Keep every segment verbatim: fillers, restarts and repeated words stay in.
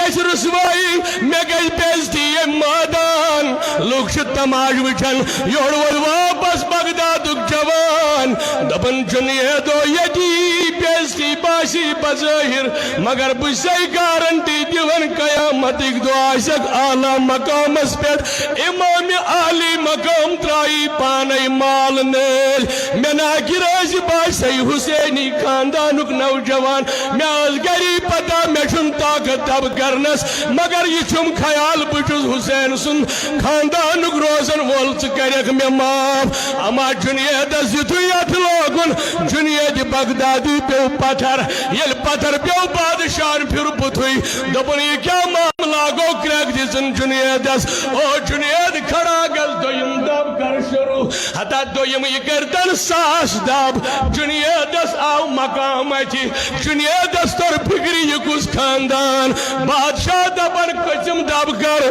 گژھِ رسوایی، مےٚ گژھِ بے عزتی ییٚمہِ مٲدان۔ لُکھ چھِ تماش وٕچھان، یورٕ ووت واپس بغدادُک جوان۔ دوٚپُن، جُنیدو، ییٚتی بے عزتی باسی بظٲہِر، مگر بہٕ چھسے گارنٹی دِوان، قیامتٕکۍ دۄہ آسکھ اعلیٰ مقامس پٮ۪ٹھ امام عالی مقام ترٛایی پانے مال نٲلۍ۔ مےٚ ناکر ٲسۍ، بہٕ آسے حسینی خاندانُک نوجوان۔ مےٚ ٲس گری پتہ، مےٚ چھُنہٕ طاقت دب کرنس، مگر یہِ چھُم خیال، بہٕ چھُس حسین سُنٛد خاندانُک روزن وول، ژٕ کرکھ مےٚ معاف۔ اما جُنیدس یُتھُے اتھٕ لوگُن، جُنید بغدادی پیوٚو پتھر۔ ییٚلہِ پتھر پیوٚو، بادشاہن پھِر بُتھُے، دوٚپُن، یہِ کیٛاہ معاملہ گوٚو؟ کرٛٮ۪کھ دِژٕن جُنیدس۔ او جُنید، کھڑا گژھ، دوٚیِم دب کر شروع۔ ہتا دوٚیِم یہِ کٔرتن ساس دب۔ جُنیدس آو مقام اتھِ۔ جُنیدس توٚر فِکرِ، یہِ کُس خاندان؟ بادشاہ دپان، کٔژِم دب کر؟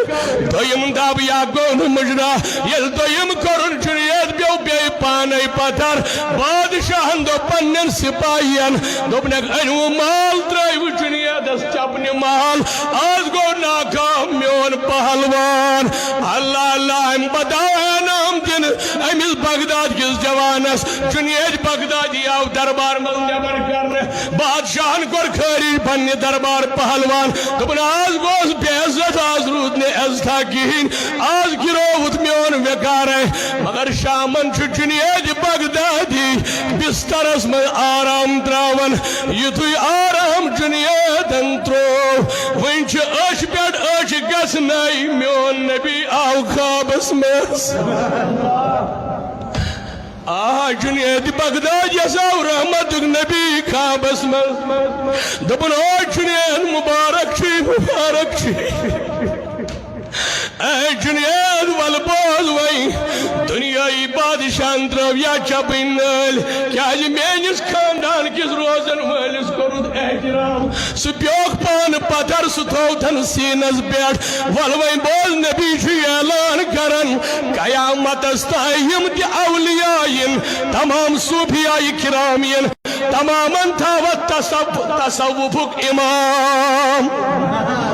دوٚیِم دب، یا گوٚو نہٕ مُجرا؟ ییٚلہِ دوٚیِم کوٚرُن، جُنید پیوٚو بیٚیہِ پانے پتھر۔ بادشاہن دوٚپ پننٮ۪ن سپاہین، دوٚپنکھ، أنِو مال، ترٛٲیِو جُنیدس چپنہِ مال۔ از گوٚو ناکام میون پہلوان۔ اللہ اللہ، أمۍ بداو انعام دِنہٕ أمِس بغداد کِس جوانس۔ جُنید بغدادی آو دربار منٛز نٮ۪بر کرنہٕ۔ بادشاہن کوٚر خٲرج پننہِ دربار پہلوان۔ دوٚپُن، از گوس بے عزت، از روٗد نہٕ عزتھا کِہیٖنۍ۔ از گِرووُتھ میون وقارے۔ مگر شامن چھُ جُنید بغدادی بسترس منٛز آرام تراوان۔ یُتھُے آرام جُنیدن تروو، وۄنۍ چھِ أچھ پٮ۪ٹھ أچھ گژھنَے، میون نبی آو خوابس منٛز۔ آ، جُنید بغدادی یس آو رحمتُک نبی خوابس منٛز۔ دوٚپُن، او جُنید، مُبارک چھُے، مُبارک چھُے۔ اے جُنید، ول بوز وۄنۍ، دُنیٲیی بادشاہن ترٲو یا چپٕنۍ نٲلۍ، کیازِ میٲنِس خاندان کِس روزن وٲلِس کوٚرُتھ احترام؟ سُہ پیوکھ پانہٕ پتھر، سُہ تھووتھن سیٖنس پٮ۪ٹھ۔ ول وۄنۍ بوز، نبی چھُ اعلان کران، قیامتس تام یِم تہِ اولیاء یِن، تمام صوفیاء کرام یِن، تمامن تھاوتھ تصو-، تصوفُک امام۔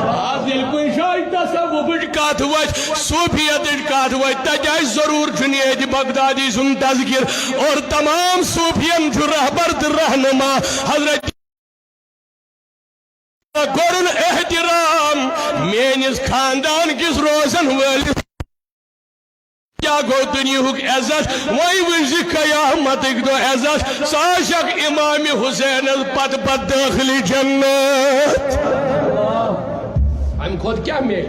آز ییٚلہِ کُنہِ جایہِ تصوفٕچ کتھ وتھِ، صوفیتٕچ کتھ وتھِ، تتہِ آسہِ ضروٗر جُنید بغدادی سُنٛد تذکر۔ اور تمام صوفین چھُ رہبر تہٕ رہنما حضرت۔ کوٚرُن احترام میٲنِس خاندان کِس روزن وٲلِس۔ کیٛاہ گوٚو دُنیاہُک عزت؟ وۄنۍ وٕچھ زِ قیامتٕکۍ دۄہ عزت، سُہ آسہِ اکھ امام حسینس پتہٕ پتہٕ دٲخلِ جنت۔ امہِ کھۄتہٕ کیٛاہ میلہِ؟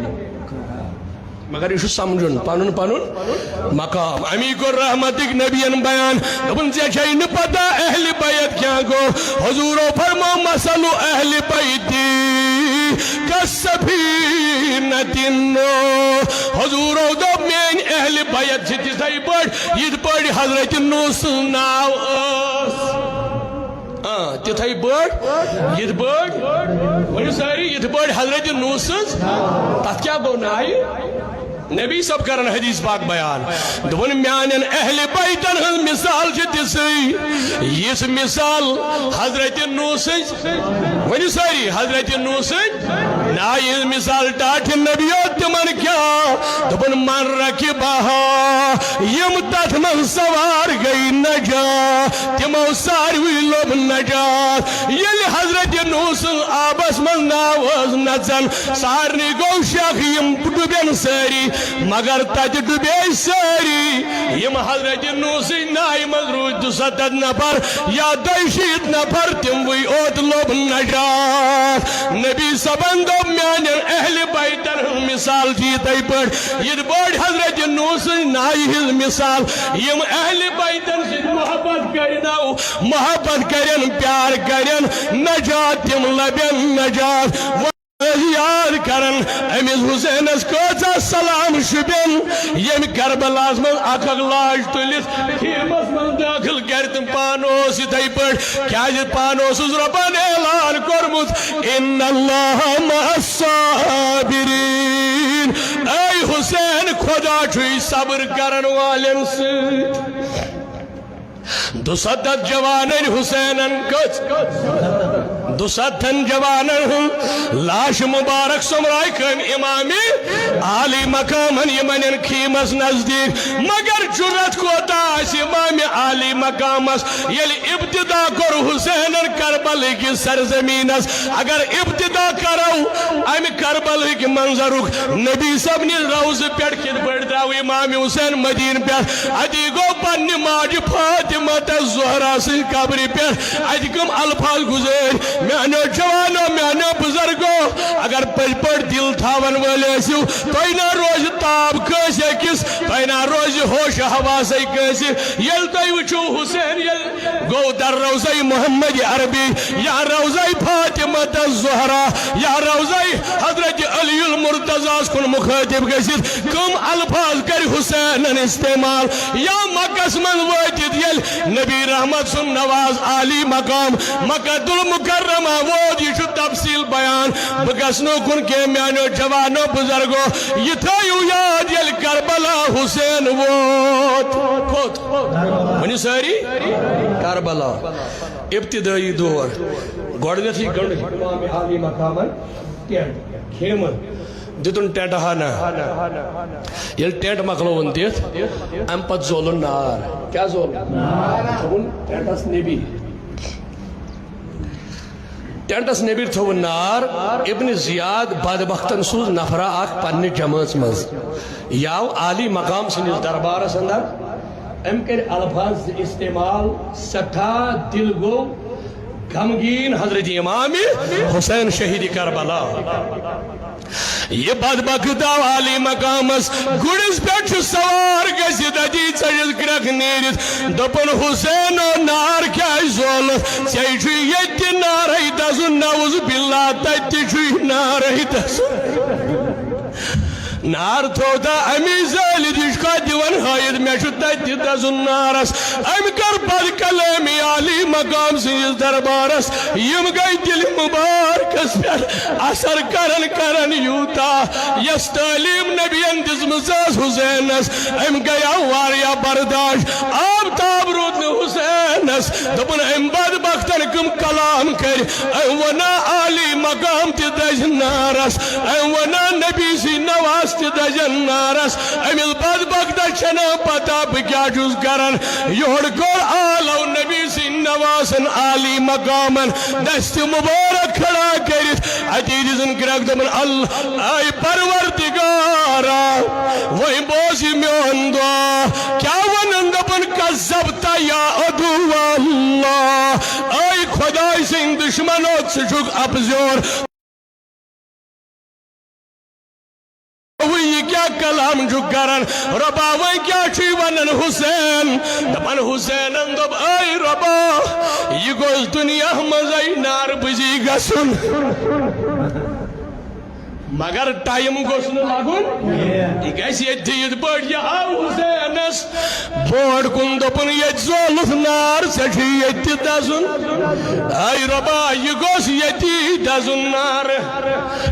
مگر یہِ چھُ سمجھُن پنُن پنُن مقام۔ امی کوٚر رحمتٕکۍ نبین بیان، دوٚپُن، ژےٚ چھے نہٕ پتہ اہلِ بیت کیٛاہ گوٚو؟ حضورو فرمو، مثل اہلِ بیتی کالسفینۃ النوح۔ حضورو دوٚپ، میٲنۍ اہلِ بیت چھِ تِتھے پٲٹھۍ، یِتھ پٲٹھۍ حضرت نوح سٕنٛز ناو ٲس۔ آ، تِتھے پٲٹھۍ، یِتھ پٲٹھۍ، ؤنِو سٲری، یِتھ پٲٹھۍ حضرت نوح سٕنٛز۔ تتھ کیٛاہ گوٚو ناوِ؟ نبی صٲب کرن حدیث پاک بیان۔ دوٚپُن، میانٮ۪ن اہلِ بیتن ہٕنٛز مثال چھِ تِژھٕے، یِژھ مثال حضرت نوح سٕنٛز۔ ؤنِو سٲری، حضرت نوح سٕنٛز۔ ناوِ ہٕنٛز مثال ٹاٹھہِ نبیو تِمن کیٛاہ؟ دوٚپُن، من رکبہا، یِم تتھ منٛز سوار گٔے نجا، تِمو ساروٕے لوٚب نجات۔ ییٚلہِ حضرت نوح سٕنٛز آبس منٛز ناو ٲس نژان، سارنٕے گوٚو شک یِم ڈُبن سٲری، مگر تتہِ ڈُبے سٲری۔ یِم حضرت نوح سٕنٛدِ ناوِ منٛز روٗدۍ دُسَتتھ نفر یا دۄیہِ شیٖتھ نفر، تِموٕے اوت لوٚب نجات۔ نبی صٲبن دوٚپ، میانٮ۪ن اہلِ بیتن ہٕنٛز مثال چھِ یِتھے پٲٹھۍ، یِتھ پٲٹھۍ حضرت نوح سٕنٛزِ ناوِ ہٕنٛز مثال۔ یِم اہلِ بیتن سۭتۍ محبت کرن، محبت کرن، پیار کرن، نجات تِم لبن نجات۔ یاد کرن أمِس حسینس کۭژاہ سلام شوٗبن، ییٚمۍ کربلاہس منٛز اکھ اکھ لاش تُلِتھ خیمس منٛز دٲخل کرِ تہٕ پانہٕ اوس یِتھے پٲٹھۍ، کیازِ پانہٕ اوسُس رۄبن اعلان کوٚرمُت، ان اللہ مع الصابرین۔ اے حسین، خدا چھُے صبر کرن والٮ۪ن سۭتۍ۔ دُسَتتھ جوانن حسینن کٔژ؟ دُسَتتھن جوانن ہُنٛد لاش مبارک سوٚمبرایہِ کٔمۍ؟ امام عالی مقامن یِمن خیمس نزدیٖک۔ مگر جرت کوتاہ آسہِ امام عالی مقامس، ییٚلہِ ابتدا کوٚر حسینن کربلہٕ کِس سرزمینس۔ اگر ابتدا کرو امہِ کربلہٕ کہِ منظرُک، نبی صٲبنہِ روضہٕ پٮ۪ٹھ کِتھ پٲٹھۍ درٛاو امام حسین مدینہٕ پٮ۪ٹھ؟ اتی گوٚو پننہِ ماجہِ فاطمہ تس زہرا سٕنٛدِ قبرِ پٮ۪ٹھ۔ اتہِ کم الفاظ گُزٲرۍ؟ میانیو جوانو، میانیو بزرگو، اگر پٔزۍ پٲٹھۍ دل تھاون وٲلۍ ٲسِو، تۄہہِ نہ روزِ تاب کٲنٛسہِ أکِس، تۄہہِ نہ روزِ ہوش حواسے کٲنٛسہِ۔ ییٚلہِ تۄہہِ وٕچھِو حسین، ییٚلہِ گوٚو در روضہ محمد عربی یا روضہ فاطمہ الزہرا یا روضہ حضرت علی المرتضیٰ کُن مخاطب گٔژھِتھ کم الفاظ کرِ حسینن استعمال؟ یا مکس منٛز وٲتِتھ ییٚلہِ نبی رحمت سُنٛد نواز عالی مقام مکہ المکرمہ ووت، یہِ چھُ تفصیل بیان۔ بہٕ گژھٕ نہٕ کُن کینٛہہ، میانیو جوانو بزرگو، یہِ تھٲیِو یاد، ییٚلہِ کربلا حسین ووت۔ کوٚت؟ ؤنِو سٲری؟ کربلا۔ ابتدٲیی دور۔ گۄڈٕنیتھٕے گٔنٛڈ امام عالی مقامن ٹینٹ، خیمہٕ۔ دِتُن ٹینٹ ہنا۔ ییٚلہِ ٹینٹ مۄکلووُن دِتھ، امہِ پتہٕ زولُن نار۔ کیٛاہ زولُن؟ تھوٚوُن ٹینٹس نبی۔ ٹینٹس نیبر تھوٚو نار۔ ابن زیاد بدبختن سوز نفرا اکھ پننہِ جمٲژ منٛز۔ یہِ آو عالی مقام سٕنٛدِس دربارس اندر۔ أمۍ کٔرۍ الفاظ زٕ استعمال، سٮ۪ٹھاہ دل گوٚو غمگیٖن حضرت امام حسین شہید کربلا۔ یہِ بدبخت آو عالی مقامس گُرِس پٮ۪ٹھ چھُ سوار گٔژھِتھ اتی ژٔجِس کرٛکھ نیٖرِتھ۔ دوٚپُن، حسینو، نار کیٛازِ زولُتھ؟ ژےٚ چھُے ییٚتہِ تہِ نارے دَزُن، نعوذ باللہ، تَتہِ تہِ چھُے نارے دَزُن۔ نار تھوٚو تہٕ اَمی زٲلِتھ، یہِ چھُکھا دِوان ہٲیِتھ، مےٚ چھُ تَتہِ تہِ دَزُن نارس۔ أمۍ کٔر بد کلٲمی عالی مقام سٕنٛدِس دربارس۔ یِم گٔے دِلہِ مُبارکس پٮ۪ٹھ اثر کران کران یوٗتاہ، یۄس تعلیٖم نبین دِژمٕژ ٲس حسینس، أمۍ گٔیو واریاہ برداش۔ آب تاب روٗد نہٕ حسینس۔ دوٚپُن، أمۍ بدبختن کٕم کلام کٔرۍ۔ أمۍ ووٚنا عالی مقام تہِ دَزِ نارس۔ أمۍ ووٚنا نبی سٕنٛدۍ نواز تہِ دَزن نارس۔ أمِس بدبختس چھنہٕ پتہ بہٕ کیٛاہ چھُس کران۔ یورٕ کوٚر آلو نبی سٕنٛدۍ نوازن عالی مقامن دستِ مبارک کھڑا کٔرِتھ۔ اتی دِژٕن کرٛکھ، دوٚپُن، ال-، اے پروردگارا، وۄنۍ بوز یہِ میون دعا۔ کیٛاہ وَنَن؟ دوٚپُن، کذبت یا عدو اللہ، اے خۄداے سٕنٛدۍ دُشمنو، ژٕ چھُکھ اپزیور۔ وۄنۍ یہِ کیٛاہ کلام چھُ کران؟ رۄبا، وۄنۍ کیٛاہ چھُے ونان حسین؟ دپان حسینن دوٚپ، اے رۄبا، یہِ گوٚژھ دُنیا منٛزے نار بٔزی گژھُن، مگر ٹایم گوٚژھ نہٕ لگُن۔ یہِ گژھِ ییٚتہِ یِتھ پٲٹھۍ یہِ آو حسینس۔ برونٛٹھ کُن دوٚپُن، ییٚتہِ زولُتھ نار، ژےٚ چھُے ییٚتہِ تہِ دَزُن۔ اے رۄبا، یہِ گوٚژھ ییٚتی دَزُن نار۔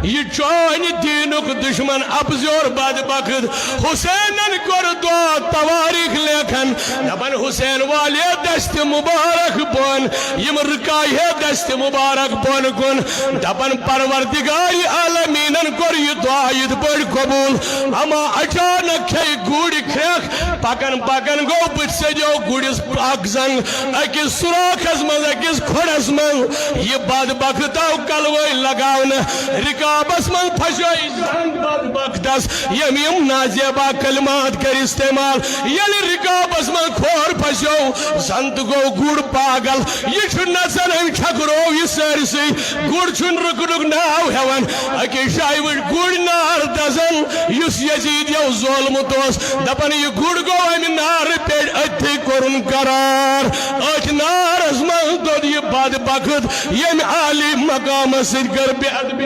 یہِ چٲنۍ دیٖنُک دُشمن اپزیور بدبخت۔ حسینن کوٚر دعا، تواریخ لیکھن، دپان، حسین والے دست مبارک بۄن، یِم رکایہِ ہے دست مبارک بۄن کُن۔ دپان، پروردگار عالمینن کوٚر یہِ دعا یِتھ پٲٹھۍ قبول۔ اما اچانک کھے گُرۍ کھرٛکھ، پکان پکان گوٚو بٕتھِ سیٚدیو گُرِس اکھ زنگ، أکِس سوراخس منٛز، أکِس کھۄڈس منٛز۔ یہِ بدبخت آو کلوے لگاونہٕ، رکابس منٛز پھسیو یہِ زنگ بدبختس، ییٚمۍ یِم نازیبا کلمات کٔرۍ استعمال۔ ییٚلہِ رکابس منٛز کھور پھسیو، زن تہٕ گوٚو گُر پاگل۔ یہِ چھُ نژان، أمۍ چھکرو یہِ سٲرسٕے۔ گُر چھُنہٕ رُکنُک ناو ہٮ۪وان۔ أکِس جایہِ وٕچھ گُرۍ نار دزان، یُس یزیدیو زولمُت اوس۔ دپان، یہِ گُر گوٚو اَمہِ نارٕ پٮ۪ٹھ، أتھی کوٚرُن قرار۔ أتھۍ نارس منٛز دوٚد یہِ بدبخت، ییٚمۍ عالی مقامس سۭتۍ کٔر بے ادبی۔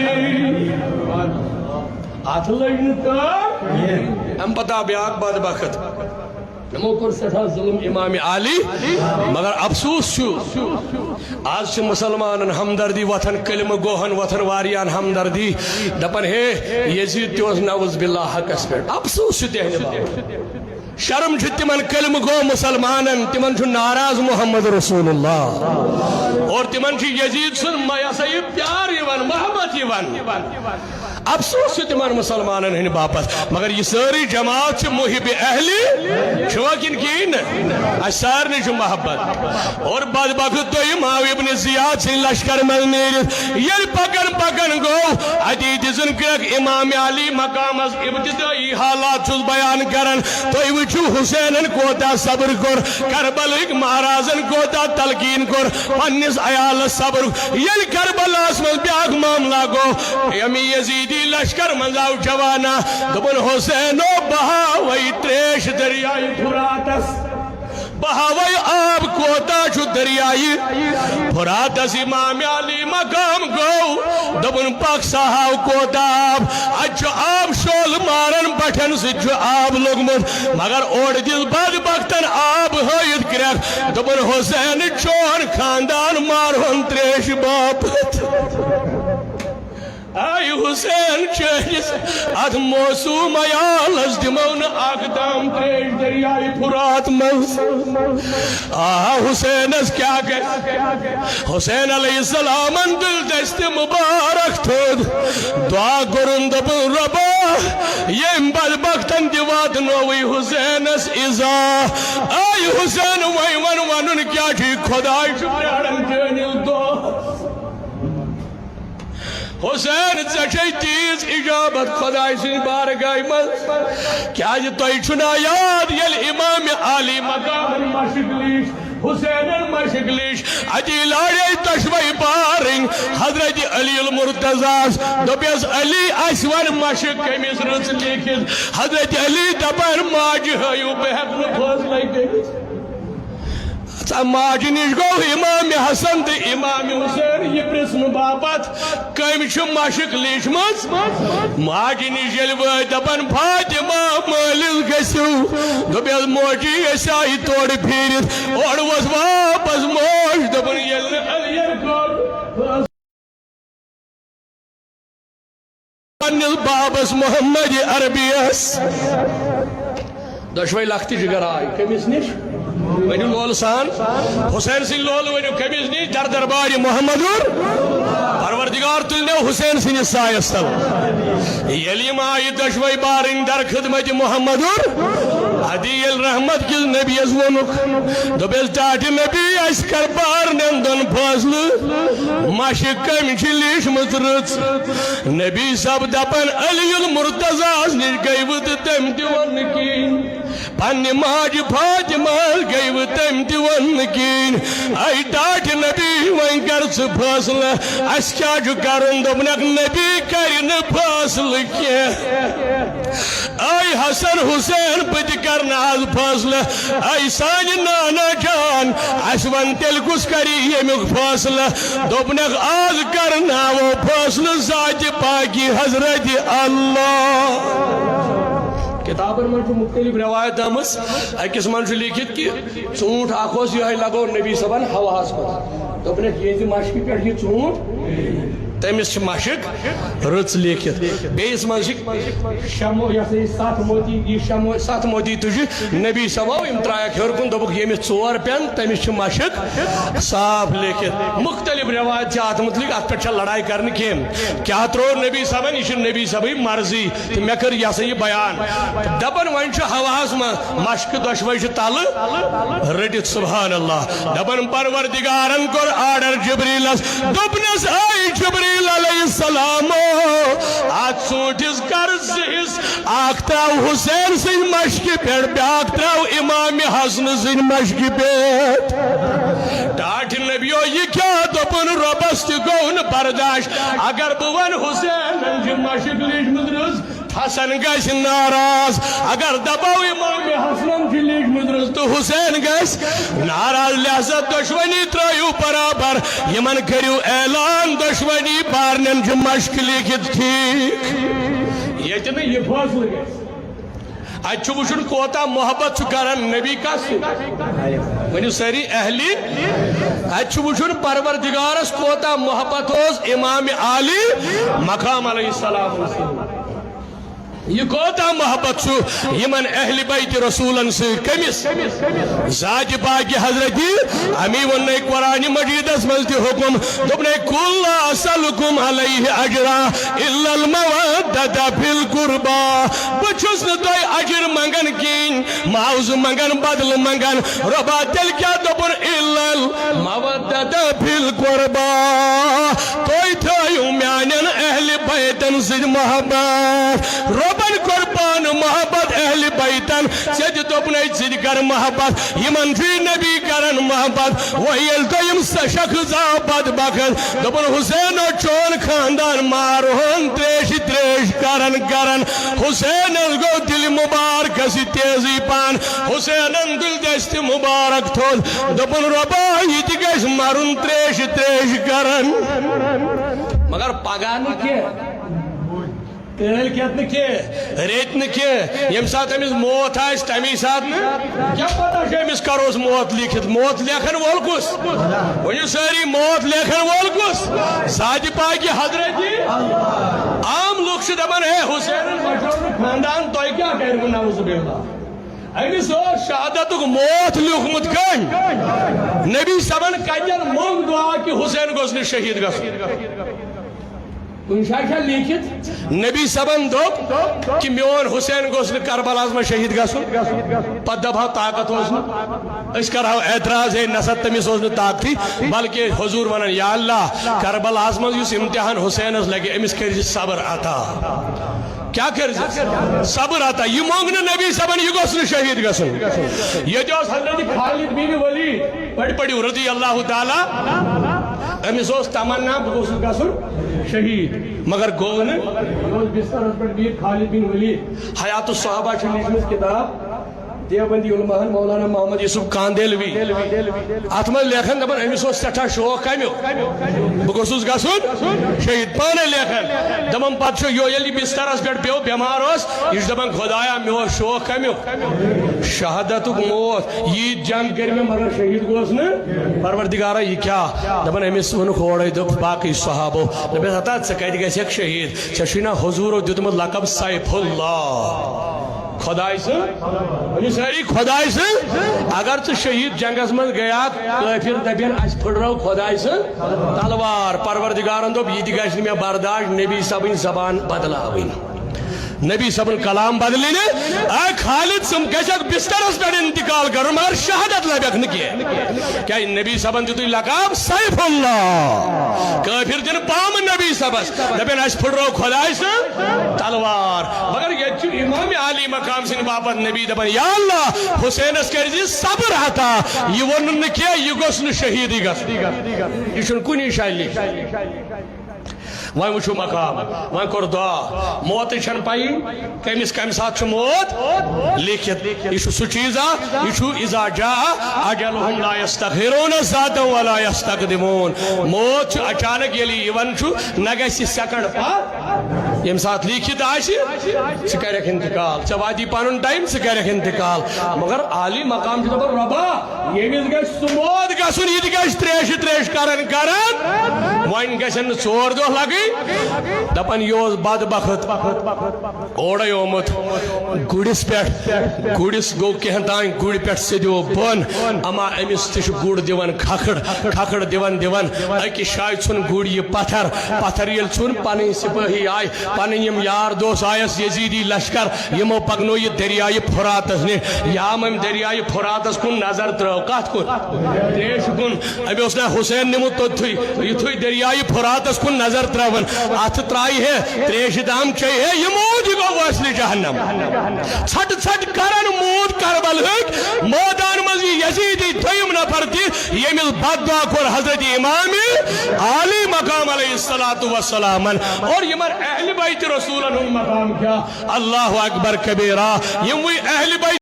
اتھ لٔج نہٕ کٲم۔ امہِ پتہٕ آو بیٛاکھ بدبخت۔ یِمو کوٚر سٮ۪ٹھاہ ظُلُم امام عالی، مگر افسوس چھُ، از چھِ مُسلمانن ہمدردی وۄتھان، کلمہٕ گوہن وۄتھان واریاہن ہمدردی، دپان، ہے، یزید تہِ اوس نعوذ باللہ حقس پٮ۪ٹھ۔ افسوس چھُ تِہنٛدِ باپتھ۔ شرم چھُ تِمن، کلمہٕ گوٚو مسلمانن، تِمن چھُ ناراض محمد رسول اللہ۔ اور تِمن چھُ یزید سُنٛد، یہِ ہسا یہِ پیار یِوان، محبت یِوان۔ افسوس چھُ تِمن مسلمانن ہٕنٛدِ باپتھ، مگر یہِ سٲرٕے جماعت چھِ محب اہلی، چھُوا کِنہٕ کِہیٖنۍ نہٕ؟ اَسہِ سارنٕے چھُ محبت۔ اور بدبخت دوٚیِم آو ابن زیاد سٕنٛدِ لشکر منٛز نیٖرِتھ۔ ییٚلہِ پکان پکان گوٚو، اَتی دِژٕن کرٛٮ۪کھ امام علی مقامس۔ ابتدٲیی حالات چھُس بیان کران، تُہۍ وٕچھِو حسینن کوتاہ صبر کوٚر، کربلٕکۍ مہرازن کوتاہ تلقین کوٚر پننِس عیالس صبر۔ ییٚلہِ کربلاہس منٛز بیٛاکھ معاملہ گوٚو، ییٚمہِ یزیدی لشکر منٛز آو جوانا، دوٚپُن، حسینو، بہاوے تریش دریایہِ فراتس۔ بہاوے آب کوتاہ چھُ دریایہِ فراتس۔ امام علی مقام گوٚو، دوٚپُن، پکھ سا ہاو کوتاہ آب۔ اتہِ چھُ آب شول ماران، بٹھٮ۪ن سۭتۍ چھُ آب لوٚگمُت، مگر اورٕ دِژ بدبختن آب ہٲیِتھ کرٛٮ۪کھ۔ دوٚپُن، حسین، چون خاندان مارہون تریشہِ باپتھ۔ آے حسین، چٲنِس اتھ معصوم عیالس دِمو نہٕ اکھ دام تریش دریایہِ فرات منٛز۔ آ، حسینس کیٛاہ گژھِ؟ حسین علیہ السلامن تُل دستِ مبارک تھوٚد، دعا کوٚرُن، دوٚپُن، رۄبا، ییٚمۍ بدبختن تہِ واتنووٕے حسینس ایزا۔ آے حسین، وۄنۍ وَن، وَنُن کیٛاہ چھُے؟ خۄداے چھُ پرٛاران چٲنِس دۄہس۔ حسین، ژےٚ چھے تیٖژ اجابت خۄداے سٕنٛزِ بارگاہہِ منٛز۔ کیٛازِ تۄہہِ چھُنا یاد، ییٚلہِ امام عالی مقامن مشق لیٖچھ، حسینن مشق لیٖچھ، اتی لارے دۄشوے بارٕنۍ حضرت علی المرتضیٰ ہس۔ دوٚپیس، علی، اسہِ ون مشق کٔمِس رٕژ لیٖکھِتھ؟ حضرت علی دپان، ماجہِ ہٲیِو، بہٕ ہٮ۪کہٕ نہٕ فٲصلے کٔرِتھ۔ ژٕ ماجہِ نِش گوٚو امام حسن تہٕ امام حسین یہِ پرژھنہٕ باپتھ، کٔمۍ چھِ مشق لیٖچھمٕژ؟ ماجہِ نِش ییٚلہِ وٲتۍ، دپان، فاطمہ، مٲلِس گٔژھِو۔ دوٚپیس، موجی، أسۍ آیہِ تورٕ پھیٖرِتھ، اورٕ ووت واپس۔ موج دوٚپُن، ییٚلہِ نہٕ علی ین کوٚر پننِس بابس محمد عربی یس۔ دۄشوے لۄکٹہِ جگر آے۔ کٔمِس نِش؟ ؤنِو لولہٕ سان۔ حسین سٕنٛدۍ لولہٕ ؤنِو، کٔمِس نِش؟ در دربارِ محمد اور۔ پروردگار تُلنو حسین سٕنٛدِس سایس تل۔ ییٚلہِ یِم آیہِ دۄشوے بارٕنۍ در خدمت محمد اور، ادی ییٚلہِ رحمت کِس نبی یس ووٚنُکھ، دوٚپُس، ٹاٹھہِ نبی، اسہِ کر بارنٮ۪ن دۄن فٲصلہٕ؟ مشق کٔمۍ چھِ لیٖچھمٕژ رٕژ؟ نبی صاحب دپان، علی المرتضیٰ ہس نِش گٔیوٕ تہٕ تٔمۍ تہِ ووٚن نہٕ کِہیٖنۍ۔ پننہِ ماجہِ فاطمہ ہس گٔیوٕ تٔمۍ تہِ ووٚن نہٕ کِہیٖنۍ۔ اے ٹاٹھہِ نبی، وۄنۍ کر ژٕ فٲصلہٕ، اسہِ کیٛاہ چھُ کرُن؟ دوٚپنکھ، نبی کرِ نہٕ فٲصلہٕ کینٛہہ۔ اے حسن حسین، بہٕ تہِ کرنہٕ از فٲصلہٕ۔ اے سانہِ نانا جان، اسہِ ون تیٚلہِ کُس کرِ ییٚمیُک فٲصلہٕ؟ دوٚپنکھ، از کرناوو فٲصلہٕ ذاتِ پاکی حضرت اللہ۔ کتابن منٛز چھُ مختلف روایت آمٕژ۔ أکِس منٛز چھُ لیٖکھِتھ کہِ ژوٗنٛٹھ اکھ اوس، یِہوٚے لگوو نبی صٲبن ہواہس منٛز۔ دوٚپنکھ، ییٚتہِ مشکہِ پٮ۪ٹھ یہِ ژوٗنٛٹھ، تٔمِس چھِ مشک رٕژ لیکھِتھ۔ بیٚیِس منٛز چھِ شمو، یہِ ہسا یہِ ستھ موتی، یہِ شمو، ستھ موتی تُجہِ نبی صٲبو، یِم ترٛایَکھ ہیوٚر کُن، دوٚپُکھ، ییٚمِس ژور پٮ۪ن، تٔمِس چھِ مشک صاف لیکھِتھ۔ مختلف روایت چھِ اَتھ مُتعلِق، اَتھ پٮ۪ٹھ چھےٚ لڑاے کرنہٕ کینٛہہ۔ کیٛاہ ترٛوو نبی صٲبن؟ یہِ چھِ نبی صٲبٕے مرضی۔ تہٕ مےٚ کٔر یہِ ہسا یہِ بیان۔ دپان وۄنۍ چھُ ہواہس منٛز مشکہٕ دۄشوے چھِ تلہٕ رٔٹِتھ، سبحان اللہ۔ دپان پروردگارن کوٚر آرڈر جبریلس، دوٚپنس، اے جبریل علیہ السلام، اتھ ژوٗنٹھِس کر زٕ حصہٕ، اکھ تراو حسین سٕنٛدِ مشکہِ پٮ۪ٹھ، بیاکھ تراو امام حسن سٕنٛدِ مشکہِ پٮ۪ٹھ۔ ٹاٹھہِ نبیو، یہِ کیٛاہ؟ دوٚپُن، رۄبس تہِ گوٚو نہٕ برداش۔ اگر بہٕ ونہٕ حسینن چھِ مشک لیٖچھمٕژ رٕژ، حسن گژھِ ناراض۔ اگر دباو امام حسنن چھِ لیٖکھمٕژ رٕژ تہٕ حسین گژھِ ناراض، لہذا دۄشوٕنی ترٲیِو برابر، یِمن کٔرِو اعلان، دۄشوٕنی بارنٮ۪ن چھِ مشق لیٖکھِتھ ٹھیٖک۔ ییٚتہِ نہٕ یہِ فٲصلہٕ گژھِ۔ اتہِ چھُ وٕچھُن کوتاہ محبت چھُ کران نبی کس سۭتۍ۔ ؤنِو سٲری اہلی۔ اتہِ چھُ وٕچھُن پروردگارس کوتاہ محبت اوس امام عالی مقام علیہ السلام سۭتۍ۔ یہِ کوتاہ محبت چھُ یِمن اہل بیت رسولن سۭتۍ۔ کٔمِس؟ ذاتِ پاکِ حضرت۔ امی ووٚننَے قرآنِ مجیدس منٛز تہِ حکم، دوٚپنَے، "قل لا اسألکم علیہ اجرا الا المودۃ فی القربی"۔ بہٕ چھُس نہٕ تۄہہِ اجر منٛگان کِہیٖنۍ، معاوضہٕ منٛگان، بدلہٕ منٛگان۔ رۄبا، تیٚلہِ کیٛاہ دوٚپُن؟ "الا المودۃ فی القربی"۔ تُہۍ تھٲیِو میانٮ۪ن اہل بیتن سۭتۍ محبت۔ رۄبن کوٚر پانہٕ محبت اہل بیتن۔ ژےٚ تہِ دوٚپنَے، ژٕ تہِ کر محبت۔ یِمن چھُے نبی کران محبت۔ وۄنۍ ییٚلہِ تۄہہِ یِم س-، شخص آو بدبخت، دوٚپُن، "حسینو، چون خاندان مارہون تریشہِ تریش کران کران۔" حسینس گوٚو دِلہِ مبارکس یہِ تیزی پہن۔ حسینن تُلۍ دستہِ مبارک تھوٚد، دوٚپُن، "رۄبا، یہِ تہِ گژھِ مرُن تریشہِ تریش کران۔" مگر پگاہ نہٕ کینٛہہ، کٲلۍ کٮ۪تھ نہٕ کینٛہہ، ریٚتۍ نہٕ کینٛہہ، ییٚمہِ ساتہٕ أمِس موت آسہِ، تَمی ساتہٕ نہٕ۔ کیٛاہ پتہ چھُ أمِس کروس موت لیکھِتھ؟ موت لیکھن وول کُس؟ ؤنِو سٲری، موت لیکھن وول کُس؟ ذاتِ پاکِ حضرت۔ عام لُکھ چھِ دپان، "ہے، حسینن بچوو نہٕ خاندان، تۄہہِ کیٛاہ کَرِوٕ؟ نعوذ باللہ۔" أمِس اوس شہادتُک موت لیوٗکھمُت کٔمۍ؟ نبی صٲبن کتٮ۪ن موٚنگ دعا کہِ حسین گوٚژھ نہٕ شہید گژھُن؟ کُنہِ جایہِ چھا لیٖکھِتھ؟ نبی صٲبن دوٚپ کہِ میون حسین گوٚژھ نہٕ کربلاہس منٛز شہید گژھُن۔ پتہٕ دپہو طاقت اوس نہٕ، أسۍ کرہو اعتراض، ہے نسا، تٔمِس اوس نہٕ طاقتٕے، بلکہِ حضور ونان، یا اللہ، کربلاہس منٛز یُس امتحان حسینس لگہِ، أمِس کٔرۍ زِ صبر عطا۔ کیٛاہ کٔرۍ زِ؟ صبر عطا۔ یہِ موٚنگ نہٕ نبی صٲبن، یہِ گوٚژھ نہٕ شہید گژھُن۔ ییٚتہِ اوس حضرت خالد بن ولید، پٔرۍ پٔرِو، رضی اللہ تعالیٰ، أمِس اوس تمنا، بہٕ گوٚژھُس گژھُن شہید، مگر گوٚو نہٕ۔ یہِ اوس بسترس پٮ۪ٹھ بِہِتھ خالد بن ولید۔ حیات الصحابہ چھِ لیٖچھمٕژ کِتاب دیوبندی علماہن، مولانا محمد یوسف کاندیلوی۔ اتھ منٛز لیکھان، دپان، أمِس اوس سٮ۪ٹھاہ شوق کمیُک؟ بہٕ گوٚژھُس گژھُن شہید، پانے لیکھان۔ دپان، پتہٕ چھُ یو-، ییٚلہِ یہِ بسترس پٮ۪ٹھ پیوٚو، بٮ۪مار اوس، یہِ چھُ دپان، خدایا، مےٚ اوس شوق کمیُک؟ شہادتُک موت۔ ییٖتۍ جنگ کٔرۍ مےٚ، مگر شہید گوس نہٕ۔ پروردگارا، یہِ کیٛاہ؟ دپان، أمِس ووٚنُکھ اورے، دوٚپ باقٕے صحابو، دوٚپُس، ہتا، ژٕ کتہِ گژھکھ شہید؟ ژےٚ چھُے نا حضوٗرو دیُتمُت لقب سیف اللہ، خداے سٕنٛز؟ ؤنِو سٲری، خداے سٕنٛز۔ اگر ژٕ شہید جنگس منٛز گٔیاکھ، کٲفر دپن، اسہِ پھٕٹرٲو خداے سٕنٛز تلوار۔ پروردگارن دوٚپ، یہِ تہِ گژھِ نہٕ مےٚ برداش، نبی صٲبٕنۍ زبان بدلاوٕنۍ۔ نبی صٲبُن کلام بدلہِ نہٕ۔ اے خالد، ژٕ گژھکھ بسترس پٮ۪ٹھ انتقال کرُن، مگر شہادت لبکھ نہٕ کینٛہہ۔ کیٛازِ نبی صٲبن دیُتُے لقب سیف اللہ۔ کٲفر دِنہٕ پامہٕ نبی صٲبس، دپن، اسہِ پھٕٹرٲو خداے سٕنٛز تلوار۔ مگر ییٚتہِ چھُ امام عالی مقام سٕنٛدِ باپتھ نبی دپان، یا اللہ، حسینس کٔرۍ زِ صبر عطا۔ یہِ ووٚنُن نہٕ کینٛہہ، یہِ گوٚژھ نہٕ شہیدٕے گژھُن۔ یہِ چھُنہٕ کُنی جایہِ لیکھِتھ۔ وۄنۍ وٕچھِو مقام، وۄنۍ کوٚر دعا۔ موتٕچ چھَنہٕ پَیی کٔمِس کَمہِ ساتہٕ چھُ موت لیکھِتھ۔ یہِ چھُ سُہ چیٖزا، یہِ چھُ اذا جاء اجلهم لا یستأخرون ساعة ولا یستقدمون۔ موت چھُ اچانک ییٚلہِ یِوان چھُ، نہ گژھِ سیکنڈ پَتھ۔ ییٚمہِ ساتہٕ لیکھِتھ آسہِ، ژٕ کَرٮ۪کھ انتقال، ژےٚ واتی پَنُن ٹایم، ژٕ کَرٮ۪کھ انتقال۔ مگر عالی مقام چھُ دَپان، رۄبا، ییٚمِس گژھِ سُہ موت گژھُن، یہِ تہِ گژھِ تریشہِ تریش کران کران۔ وۄنۍ گژھن نہٕ ژور دۄہ لگٕنۍ۔ دپان یہِ اوس بدبخت اورے آمُت گُرِس پٮ۪ٹھ، گُرِس گوٚو کینٛہہ تام، گُرِ پٮ۪ٹھ سیٚدیو بۄن۔ اما أمِس تہِ چھُ گُر دِوان کھکھٕڑ، کھکھٕڑ دِوان دِوان أکِس جایہِ ژھُن گُر یہِ پتھر، پتھر ییٚلہِ ژھُن، پنٕنۍ سپٲہی آے، پنٕنۍ یِم یار دوس آیس، یزیدی لشکر، یِمو پکنو یہِ دریایہِ فراتس نِش۔ یام أمۍ دریایہِ فراتس کُن نظر ترٲو۔ کتھ کُن؟ تریشہِ کُن۔ أمۍ اوس نہ حسین نِمُت توٚتتھٕے۔ یُتھُے دریایہِ فراتس کُن نظر ترٲوٕن، اتھٕ ترایہِ ہے، تریشہِ دام چیٚیہِ ہے، یہِ موٗد، یہِ گوٚو وٲصلِ جہنم۔ ژھٹہٕ ژھٹہٕ کرن موٗد کربلہٕکۍ مٲدان منٛز یہِ یزیدی دوٚیِم نفر تہِ، ییٚمِس بددعا کوٚر حضرت امام عالی مقام علیہ الصلوۃ والسلامن۔ اور یِمن اہل بیت رسولن ہُنٛد مقام کیٛاہ؟ اللہ اکبر کبیرہ۔ یِموٕے اہل بیت